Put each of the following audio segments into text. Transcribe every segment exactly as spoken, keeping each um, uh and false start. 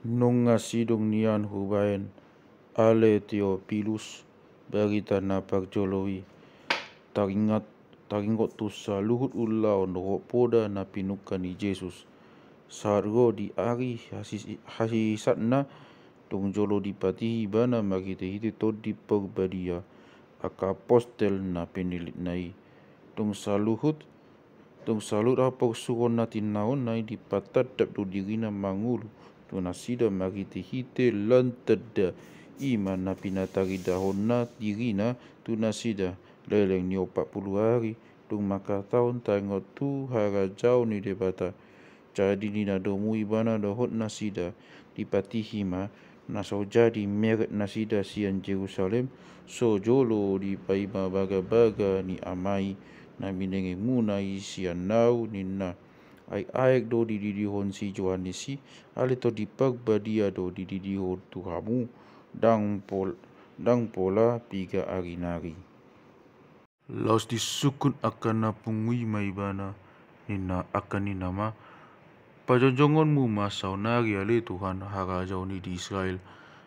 Nunga sidung nian hubaen, ale Teopilus, barita na parjolo i, taringot, taringot tu saluhut ulaon dohot poda na pinungka ni Jesus. Sahat ro di ari hasi-, hasisatna, dung jolo dipatihi ibana marhitehite Tondi Parbadia angka apostel na pinillitna i. Dung saluhut, dung saluhut haporsuhon na tinaonna i, dipatandap do dirina mangolu tu nasida marhitehite lan tanda, i ma na pinataridahonna dirina tu nasida leleng ni opat pulu ari, dung mangkatahon taringot tu harajaon ni Debata. Jadi di na domu ibana dohot nasida, dipatihi ma, na so jadi meret nasida sian Jerusalem, so jolo dipaima bagabaga ni Ama i na binege muna i sian ahu, ninna. Ai aek do dididihon si Johannes i, ale Tondi Parbadia do dididihon tu hamu, ndang pol-, ndang pola piga ari nari. Laos disungkun angka na pungu i ma ibana, ninna, angka ninna ma, pajonjongonmu ma saonari ale Tuhan harajaon i di Israel.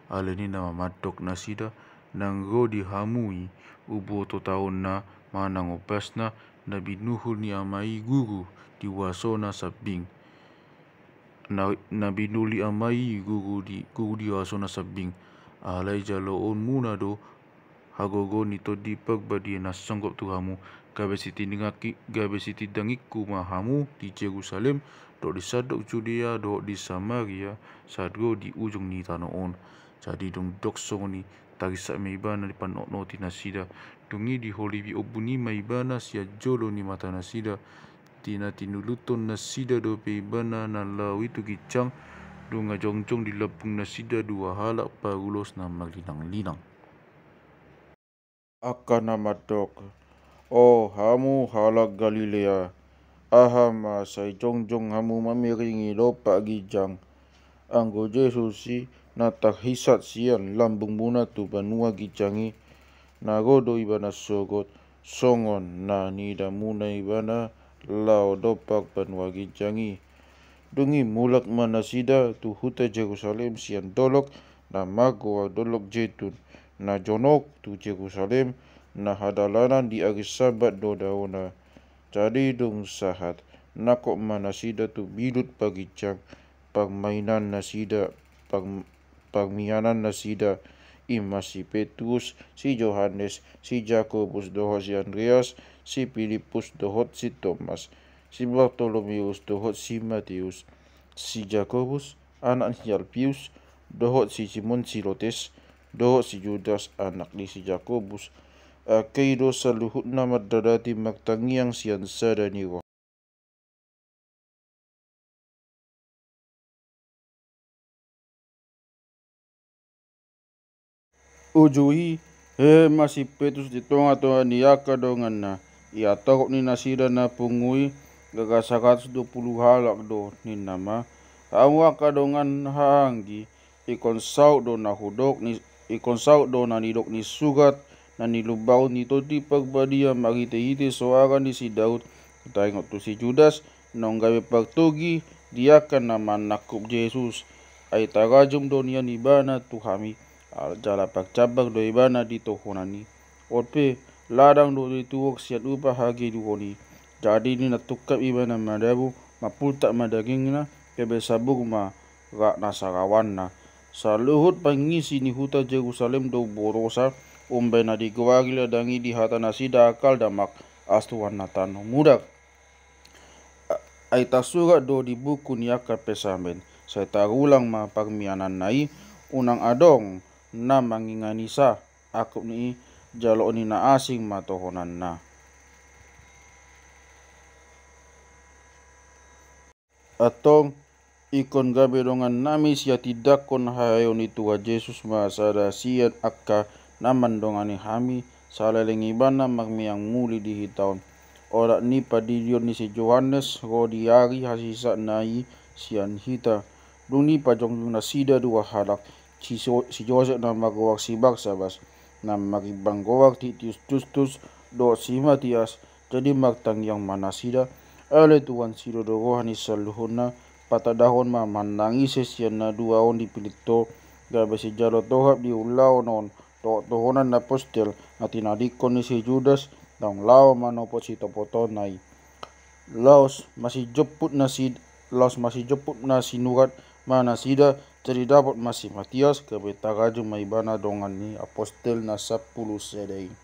Alani i ninna ma mandok nasida, nang ro di hamu i, huboto taonna manang ombasna, na binuhul ni Ama i guru di huasona sambing. Na, na binuhul ni Ama i guru di, guru di huasona sambing. Alai jaloonmuna do hagogoon ni Tondi Parbadia na songgop tu hamu, gabe sitindangki-, gabe sitindangingku ma hamu di Jerusalem, dohot di sandok Judea, dohot di Samaria, sahat ro di ujung ni tano on. Jadi dung didok songon i, tarisap ma ibana dipanotnoti nasida. Dung i diholipi ombun i ma ibana sian jolo ni mata nasida. Di na tinuluthon nasida dope ibana na laho i tu ginjang, nunga jongjong di lambung nasida dua halak parulos na marlinanglinang. Angka na mandok, O hamu halak Galilea, aha ma sai jongjong hamu mamiringi dompak ginjang? Anggo Jesus i na tarhisat sian lambungmuna tu banua ginjang i, na ro do ibana sogot, songon na niidamuna ibana laho dompak banua ginjang i. Dung i mulak ma nasida tu huta Jerusalem sian dolok na margoar Dolok Jetun, na jonok tu Jerusalem, na hadalanan di ari Sabat do daona. Jadi dung sahat, nangkok ma nasida tu bilun paginjang, parmainan nasida, par-, parmianan nasida, i ma si Petrus, si Johannes, si Jakobus dohot si Andreas, si Pilippus dohot si Tomas, si Bartolomeus dohot si Mateus, si Jakobus anak ni Alpius, dohot si Simon Silotes, dohot si Judas anak ni si Jakobus. Angka i do saluhutna mandadati martangiang sian sada ni roha. Uju i, hehe ma si Petrus di tongatonga ni angka donganna, ia torop ni nasida na pungu i, gaga saratus dua pulu halak do, ninna ma, Hamu angka dongan hahaanggi, ingkon saut do na hudok ni, ingkon saut do na nidok ni surat na nilumbahon ni Tondi Parbadia marhitehite soara ni si Daud, taringot tu si Judas, naung gabe partogi di angka na manangkup Jesus. Ai tarajum do nian ibana tu hami, jala parjambar do ibana di tohonan i. On pe, ladang do dituhor sian upa hagedukon i. Jadi di na tungkap ibana madabu, mapultak ma dagingna, gabe sabur ma rap na sarawanna. Saluhut pangisi ni huta Jerusalem do borosa, umbahen na digoari ladang i di hata nasida angka aldamak, as tu hata na tano mudar. A-, ai tarsurat do di buku ni angka pesamen, sai tarulang ma parmiananna i, unang adong na manginganisa angkup ni i, jaloon ni na asing ma tohonanna. Antong, ingkon gabe dongannami sian tindakkon haheheon ni Tuhan Jesus ma sada sian angka na mandongani hami, saleleng ibana marmeam muli di hita on. Olat ni pandidion ni si Johannes ro di ari hasisatna i sian hita. Dung i pajongjong nasida dua halak, si Jo-, si Josep na margoar si Barsabas, na marimban goar Titius Justus, dohot si Matias, jadi martangiang ma nasida, ale Tuhan, sido do roha ni saluhutna, patandahon ma mannang ise sian na dua on dipillit ho, gabe sijalo tohap di ulaon on, tohatohonan ni apostel, na tinadingkon ni si Judas, naung laho manopot sitopotonna i. Laos masijomput na si, laos masijomput na sinurat ma nasida, jadi dapot ma si Matias, gabe tagaju ma ibana dongan ni apostel na sampulu sada i.